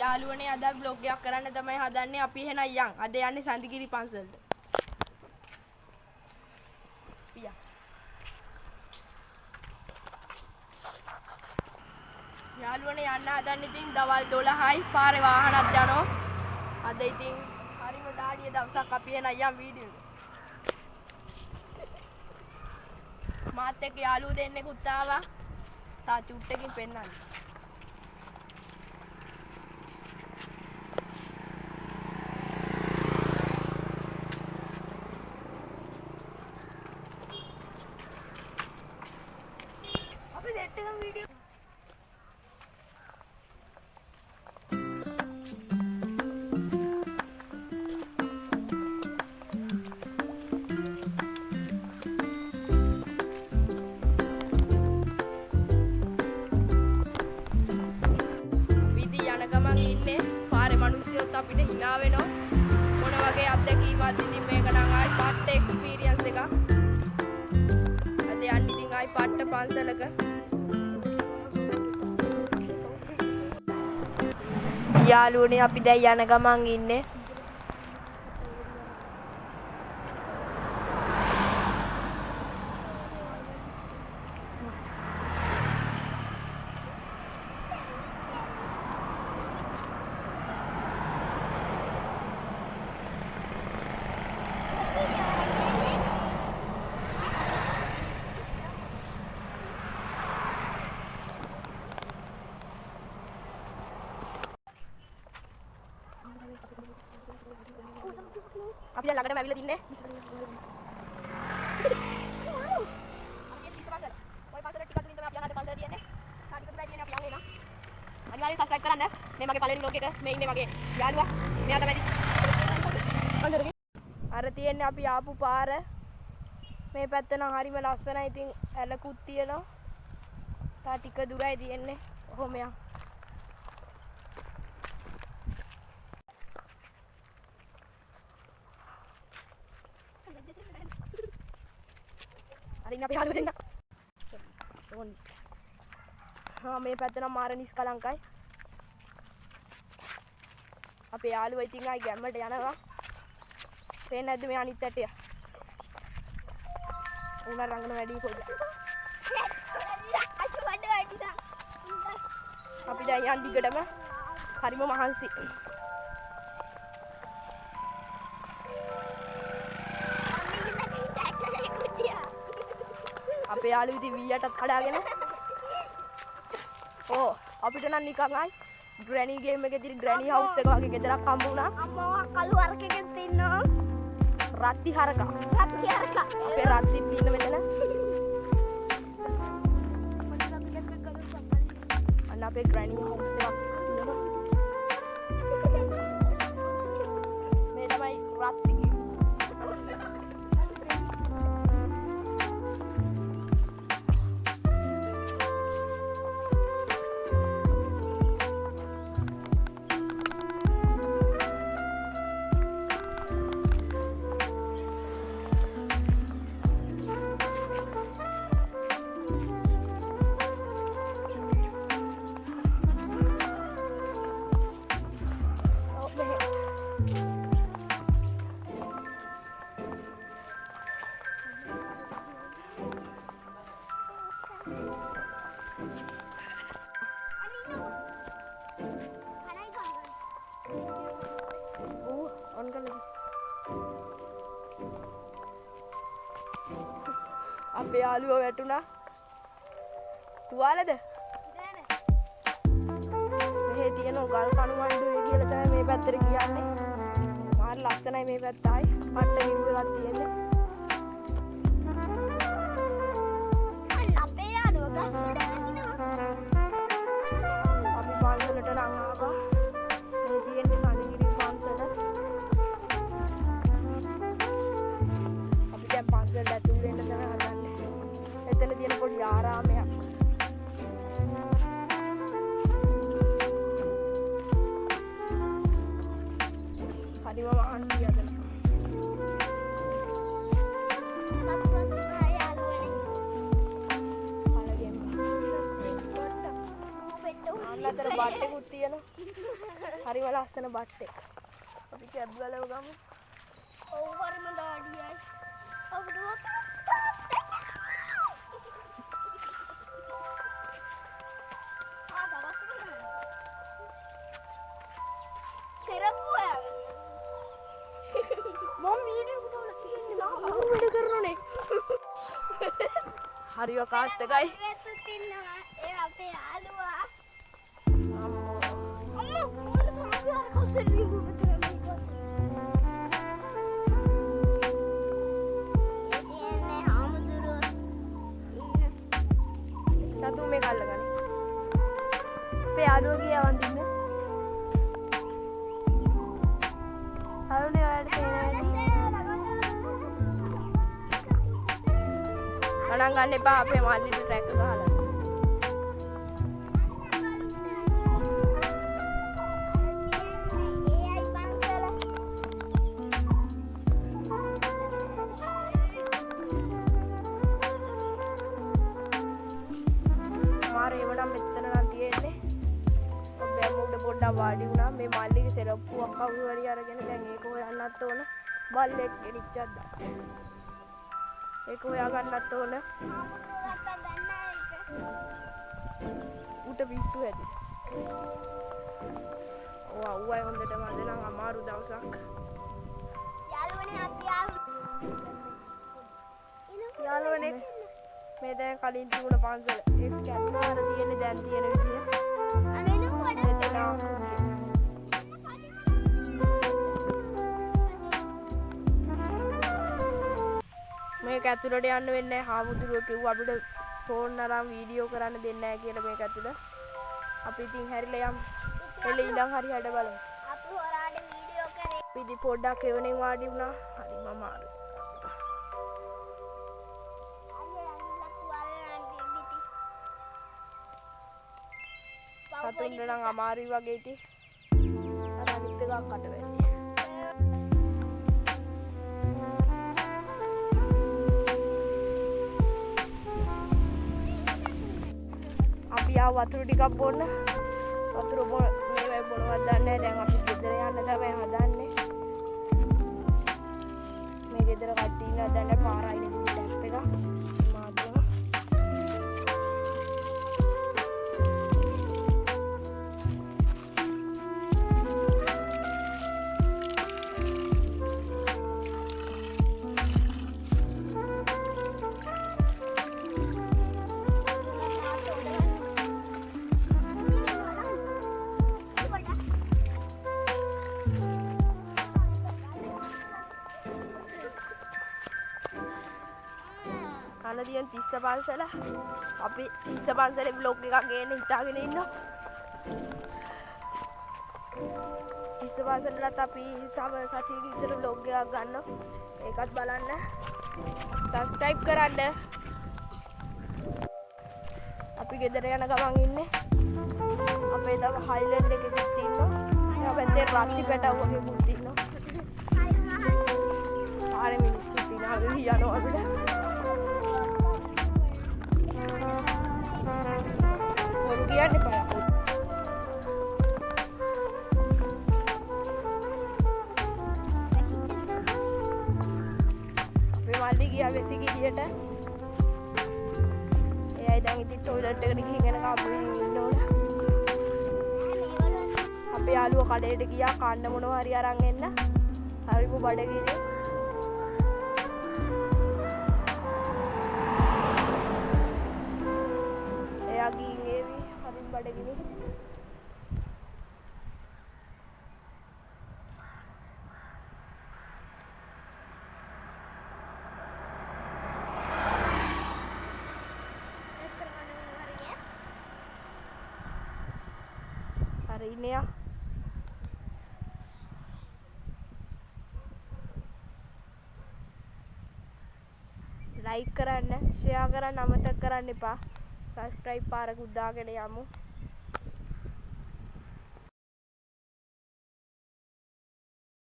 යාළුවනේ අද බ්ලොග් එකක් කරන්න තමයි හදන්නේ. අපි එහෙනම් යන්. අද යන්නේ සඳගිරි පන්සලට. පියා. යාළුවනේ යන්න හදන්නේ ඉතින් දවල් 12යි පාරේ වාහනත් යනවා. අද ඉතින් හරිම දාඩිය දවසක්. අපි එහෙනම් යන් වීඩියෝ එක. මාත් එක්ක යාළුවෝ දෙන්නෙකුත් ආවා. තා චුට්ටකින් පෙන්නන්න. අපි සෙට් එකම වීඩියෝ. අපි ඉතින් යන ගමන් ඉන්නේ පාරේ මිනිස්සුත් අපිට හිනා වෙනවා. මොන වගේ අත්දැකීමක්ද ඉතින් මේක නම් ආයි පට්ට එක්ස්පීරියන්ස් එකක්. අද යන්න ඉතින් ආයි පට්ට පන්සලක. යාළුවනේ අපි දැන් යන ගමන් ඉන්නේ. අපි දැන් ළඟටම ඇවිල්ලා තින්නේ. අපි තියෙන්නේ පන්සල. ඔය පන්සල ටිකක් දුරින් තමයි අපි යන අද පන්සල තියෙන්නේ. තා ටික දුරයි තියෙන්නේ අපි යන් එනවා. අනිවාර්යෙන් සබ්ස්ක්‍රයිබ් කරන්න. මේ මගේ පළවෙනි ව්ලොග් එක. මේ ඉන්නේ මගේ යාළුවා. මෙයා තමයි. අර තියෙන්නේ අපි ආපු පාර. මේ පැත්ත නම් හරිම ලස්සනයි. ඉතින් ඇලකුත් තියෙනවා. තා ටික දුරයි තියෙන්නේ. ඔහොම යන්. අර ඉන්න අපේ යාළුවෝ දෙන්න. ආ මේ පැත්ත නම් මාර නිස්කලංකයි. අපේ යාළුවා ඉතින් ආයි ගැම්මට යනවා. පේන්නේ නැද්ද මේ අනිත් ඇටය? උනා රංගන වැඩි පොඩ්ඩක්. අපි දැන් යන් දිගටම හරිම මහන්සි. අපේ යාළුවෝ ඉතින් වී යටත් කඩාගෙන. ඕ අපිට නම් නිකන් ආයි ග්‍රැනි ගේම් එකේ තියෙන ග්‍රැනි හවුස් එක වගේ ගෙදරක් හම්බ වුණා. අම්මා කළු වර්ගයකින් තින්නවා. රත්ති හරකා. රත්ති හරකා. අපේ රත්තිත් ඉන්න මෙතන. අන්න අපේ ග්‍රැනි හවුස් එකක් තියෙනවා. මේ තමයි රත්ති. ඔව් මෙහෙ. ඌ ඔන් කරලා අපේ යාළුවෝ වැටුණා. තුවාලද? මෙහෙ තියෙන ගල් කණු මණ්ඩුවේ කියලා තමයි මේ පැත්තට කියන්නේ. මාර ලස්සනයි මේ පැත්ත ආයි. පට්ට විව් එකක් තියෙන්නේ. අපේ යාළුවෝ ගස් උඩ නගිනවා. අපි පන්සලට නම් ආවා. මේ තියෙන්නේ සඳගිරි පන්සල. අපි දැන් පන්සලට ඇතුල් වෙන්න තමයි හදන්නේ. එතන තියෙන පොඩි ආරාමයක්. හරිම මහන්සි අද. පළගෙන්. අන්න අතර බට්ටෙකුත් තියෙනවා. හරිම ලස්සන බට්ටෙක්. අපි කැබ් ගලව ගමු. ඔව් හරිම දාඩියයි. අපිට මම වීඩියෝ එක දාලා තියෙන්නේ මම වැඩ කරනෝනේ. හරිව කාස්ට් එකයි. ඒ අපේ යාළුවා. අම්මෝ අම්මෝ මොන තමයි අර කවුද රිංගු මෙතන මේක. ඒ තියෙන්නේ හාමුදුරුවෝ ඉන්න. සතු මේක අල්ලගන්න. අපේ යාළුවා ගියා වඳින්න. අරුණේ ඔයාලට පේනවා ඇති. ගණන් ගන්න එපා අපේ මල්ලිට ට්‍රැක් ගහලා. මාර ඒව නම් මෙතන නම් තියෙන්නේ. මම උඩ පොඩ්ඩක් වාඩි වුණා. මේ මල්ලිගේ සෙරප්පුවක් කවුරු හරි අරගෙන දැන් ඒක හොයන්නත් ඕන. බල්ලෙක් ගෙනිච්චක් දාන්න. ඒක හොයා ගන්නත් ඕන. ඌට පිස්සු හැදේ. ඔව් අව්වයි හොඳටම අද නම් අමාරු දවසක්. යාළුවනේ අපි ආවේ. යාළුවනේ මේ දැන් කලින් තිබුණ පන්සල ඒක කැඩුනා අර තියෙන්නේ දැන් තියෙන විදිය. අනේ නෝ වඩා. මෙතන ආකෘතිය. මේක ඇතුළට යන්න වෙන්නේ නැහැ. හාමුදුරුවෝ කිව්වා අපිට ෆෝන් අරන් වීඩියෝ කරන්න දෙන්නේ නැහැ කියලා මේක ඇතුළ. අපි ඉතින් හැරිලා යමු. එළ ඉඳන් හරි හැඩ බලමු. අපි හොරාට වීඩියෝ කරේ. අපි ඉතින් පොඩ්ඩක් එවනෙන් වාඩි වුණා. හරිම අමාරුයි. සතුන්ට නම් අමාරුයි වගේ ඉතින්. අර අනිත් එකක් කට වැටි. අපි ආව වතුර ටිකක් බොන්න. වතුර බොන මේවයි බොනවත් දන්නේ නැහැ. දැන් අපි ගෙදර යන්න තමයි හදන්නේ. මේ ගෙදර කට්ටිය ඉන්නවද දන්නේ නැහැ. පාර අයිනේ තිබුණ ටැප් එක. මාදුව. අන තියෙන තිස්ස පන්සල. අපි තිස්ස පන්සලේ බ්ලොග් එකක් ගේන්න හිතාගෙන ඉන්නවා. තිස්ස පන්සලටත් අපි තව සතියක විතර බ්ලොග් එකක් ගන්නවා. ඒකත් බලන්න. සබ්ස්ක්‍රයිබ් කරන්න. අපි ගෙදර යන ගමන් ඉන්නේ. අපේ තව හයිලන්ඩ් එකකුත් ඉන්නවා. එහා පැත්තේ රත්ති පැටව් වගේකුත් ඉන්නවා. පාරේ මිනිස්සුත් ඉන්නවා. යනවා අපිට. බොරු කියන්න එපා. අපේ මල්ලි ගියා වෙසිකිළියට. එයයි දැන් ඉතින් ටොයිලට් එකට ගිහින් එනකම් අපි ඉන්න ඕන. අපේ යාළුවා කඩේට ගියා කන්න මොනවා හරි අරන් එන්න. හරිම බඩගිනි. එයා ගිහින් ඒවි හරිම බඩගිනි. අර ඉන්නේ යා. ලයික් කරන්න, ෂෙයා කරන්න අමතක කරන්න එපා. සබ්ස්ක්‍රයිබ් පාරකුත් දාගෙන යමු.